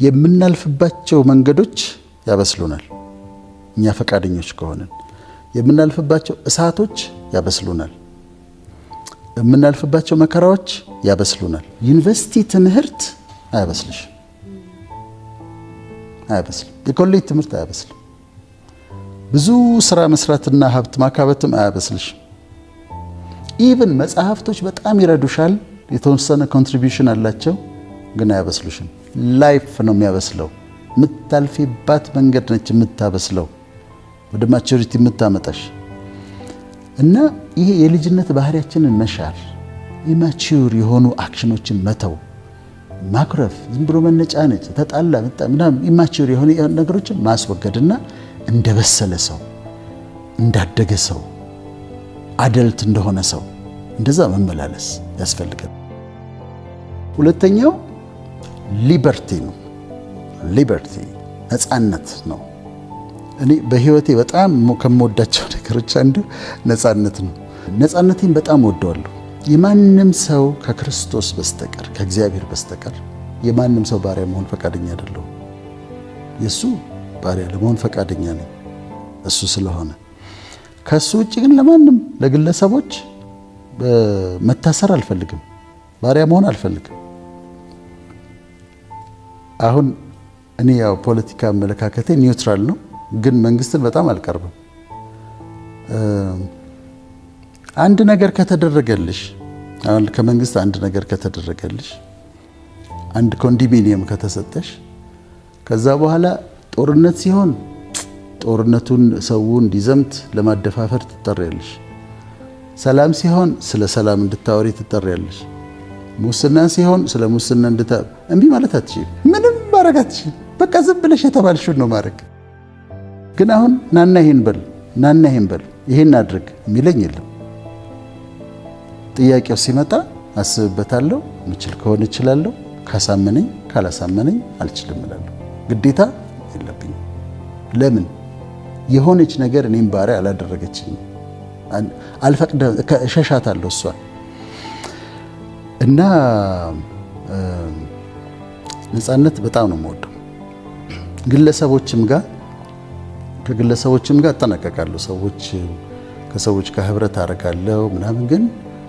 የምናልፍባቸው መንገዶች ያበስሉናል። እኛ ፈቃደኞች ከሆንን የምናልፍባቸው እሳቶች ያበስሉናል። የምናልፍባቸው መከራዎች ያበስሉናል። ዩኒቨርሲቲ ትምህርት አያበስልሽም፣ አያበስልም። የኮሌጅ ትምህርት አያበስልም። ብዙ ስራ መስራትና ሀብት ማካበትም አያበስልሽም። Even መጽሐፍቶች በጣም ይረዱሻል፣ የተወሰነ contribution አላቸው፣ ግን አያበስሉሽም። Life ነው የሚያበስለው። የምታልፊባት መንገድ ነች የምታበስለው፣ ወደ maturity የምታመጣሽ። እና ይሄ የልጅነት ባህሪያችንን መሻር፣ immature የሆኑ action ኖችን መተው፣ ማኩረፍ፣ ዝም ብሎ መነጫነጭ፣ ተጣላ ምናምን immature የሆኑ ነገሮችን ማስወገድና እንደበሰለ ሰው፣ እንዳደገ ሰው፣ adult እንደሆነ ሰው እንደዛ መመላለስ ያስፈልጋል። ሁለተኛው liberty ነው። Liberty ነፃነት ነው። እኔ በህይወቴ በጣም ከምወዳቸው ነገሮች አንዱ ነፃነት ነው። ነፃነቴን በጣም እወደዋለሁ። የማንም ሰው ከክርስቶስ በስተቀር፣ ከእግዚአብሔር በስተቀር የማንም ሰው ባሪያ መሆን ፈቃደኛ አይደለሁም። የእሱ ባሪያ ለመሆን ፈቃደኛ ነኝ እሱ ስለሆነ። ከእሱ ውጭ ግን ለማንም ለግለሰቦች መታሰር አልፈልግም። ባሪያ መሆን አልፈልግም። አሁን እኔ ያው ፖለቲካ አመለካከቴ neutral ነው፣ ግን መንግስትን በጣም አልቀርብም። አንድ ነገር ከተደረገልሽ፣ አሁን ከመንግስት አንድ ነገር ከተደረገልሽ፣ አንድ ኮንዶሚኒየም ከተሰጠሽ፣ ከዛ በኋላ ጦርነት ሲሆን ጦርነቱን ሰው እንዲዘምት ለማደፋፈር ትጠሪያለሽ። ሰላም ሲሆን ስለ ሰላም እንድታወሪ ትጠሪያለሽ። ሙስና ሲሆን ስለ ሙስና እምቢ ማለት አትችይም። ምንም ማድረግ አትችይም። በቃ ዝም ብለሽ የተባልሽውን ነው ማድረግ። ግን አሁን ናና ይሄን በል፣ ናና ይሄን በል፣ ይሄን አድርግ የሚለኝ የለም። ጥያቄው ሲመጣ አስብበታለሁ። ምችል ከሆነ እችላለሁ። ካሳመነኝ፣ ካላሳመነኝ አልችልም እላለሁ። ግዴታ የለብኝም። ለምን? የሆነች ነገር እኔም ባሪያ አላደረገችኝም። አልፈቅደ እሸሻታለሁ እሷን። እና ነፃነት በጣም ነው የምወደው። ግለሰቦችም ጋር ከግለሰቦችም ጋር እጠነቀቃለሁ። ሰዎች ከሰዎች ጋር ህብረት አደርጋለሁ ምናምን፣ ግን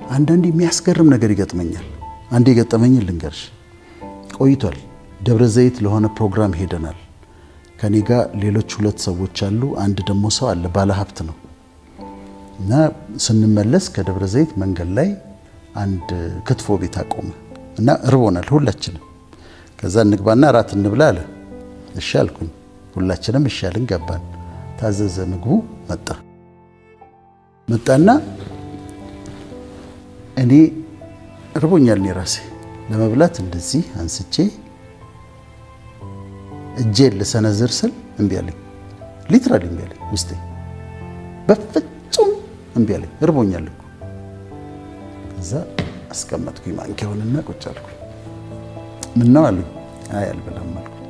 አንዳንዴ የሚያስገርም ነገር ይገጥመኛል። አንዴ የገጠመኝን ልንገርሽ። ቆይቷል። ደብረ ዘይት ለሆነ ፕሮግራም ሄደናል። ከኔ ጋር ሌሎች ሁለት ሰዎች አሉ። አንድ ደግሞ ሰው አለ፣ ባለሀብት ነው። እና ስንመለስ ከደብረ ዘይት መንገድ ላይ አንድ ክትፎ ቤት አቆመ እና እርቦናል ሁላችንም። ከዛ እንግባና እራት እንብላ አለ። እሺ አልኩኝ። ሁላችንም እሺ አልን፣ ገባን። ታዘዘ፣ ምግቡ መጣ። መጣና እኔ እርቦኛል፣ እኔ ራሴ ለመብላት እንደዚህ አንስቼ እጄን ልሰነዝር ስል እምቢ አለኝ። Literally እምቢ አለኝ። ውስጤ በፍጹም እምቢ አለኝ። እርቦኛል እኮ። ከዛ አስቀመጥኩኝ ማንኪያውንና ቁጭ አልኩኝ። ምነው አሉኝ። አይ አልበላም አልኩኝ።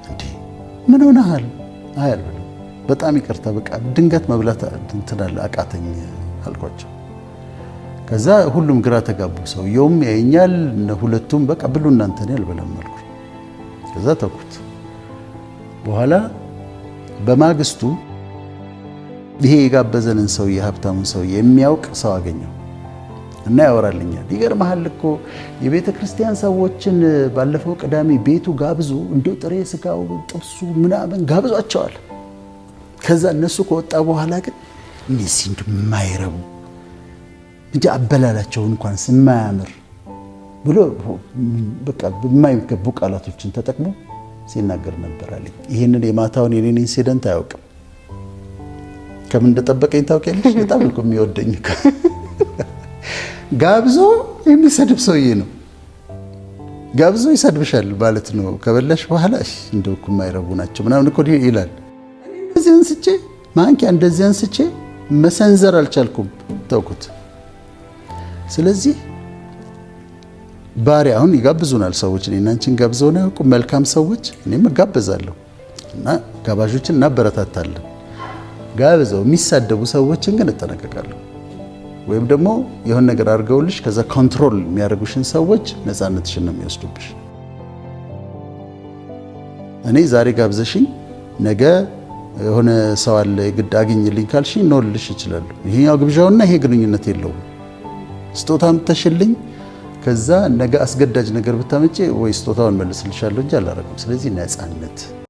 እንዴ ምን ሆነሃል? አይ አልበላም፣ በጣም ይቅርታ፣ በቃ ድንገት መብላት እንትን አለ አቃተኝ አልኳቸው። ከዛ ሁሉም ግራ ተጋቡ። ሰውየውም ያየኛል፣ ሁለቱም በቃ ብሉ እናንተ፣ እኔ አልበላም አልኩኝ። ከዛ ተውኩት። በኋላ በማግስቱ ይሄ የጋበዘንን ሰውዬ፣ ሀብታሙን ሰውዬ የሚያውቅ ሰው አገኘው እና ያወራልኛል። ይገርምሃል እኮ የቤተ ክርስቲያን ሰዎችን ባለፈው ቅዳሜ ቤቱ ጋብዞ እንደው ጥሬ ስጋው ጥብሱ ምናምን ጋብዟቸዋል። ከዛ እነሱ ከወጣ በኋላ ግን እነዚህ እንደው የማይረቡ እንጂ አበላላቸው እንኳን የማያምር ብሎ በቃ የማይገቡ ቃላቶችን ተጠቅሞ ሲናገር ነበር አለኝ። ይህንን የማታውን የኔን incident አያውቅም። ከምን እንደጠበቀኝ ታውቂያለሽ? በጣም እኮ የሚወደኝ ጋብዞ የሚሰድብ ሰውዬ ነው። ጋብዞ ይሰድብሻል ማለት ነው። ከበላሽ በኋላ እንደው እኮ የማይረቡ ናቸው ምናምን እኮ ይላል። እንደዚህ አንስቼ ማንኪያ እንደዚህ አንስቼ መሰንዘር አልቻልኩም፣ ተውኩት። ስለዚህ ባሪያ አሁን ይጋብዙናል ሰዎች፣ እኔና አንቺን ጋብዘውን ያውቁ መልካም ሰዎች፣ እኔም እጋበዛለሁ እና ጋባዦችን እናበረታታለን። ጋብዘው የሚሳደቡ ሰዎችን ግን እጠነቀቃለሁ። ወይም ደግሞ የሆነ ነገር አድርገውልሽ ከዛ control የሚያደርጉሽን ሰዎች ነፃነትሽን ነው የሚወስዱብሽ። እኔ ዛሬ ጋብዘሽኝ ነገ የሆነ ሰው አለ የግድ አግኝልኝ ካልሽኝ no ልልሽ እችላለሁ። ይሄኛው ግብዣውና ይሄ ግንኙነት የለውም። ስጦታ አምጥተሽልኝ ከዛ ነገ አስገዳጅ ነገር ብታመጪ ወይ ስጦታውን መልስልሻለሁ እንጂ አላረግም። ስለዚህ ነፃነት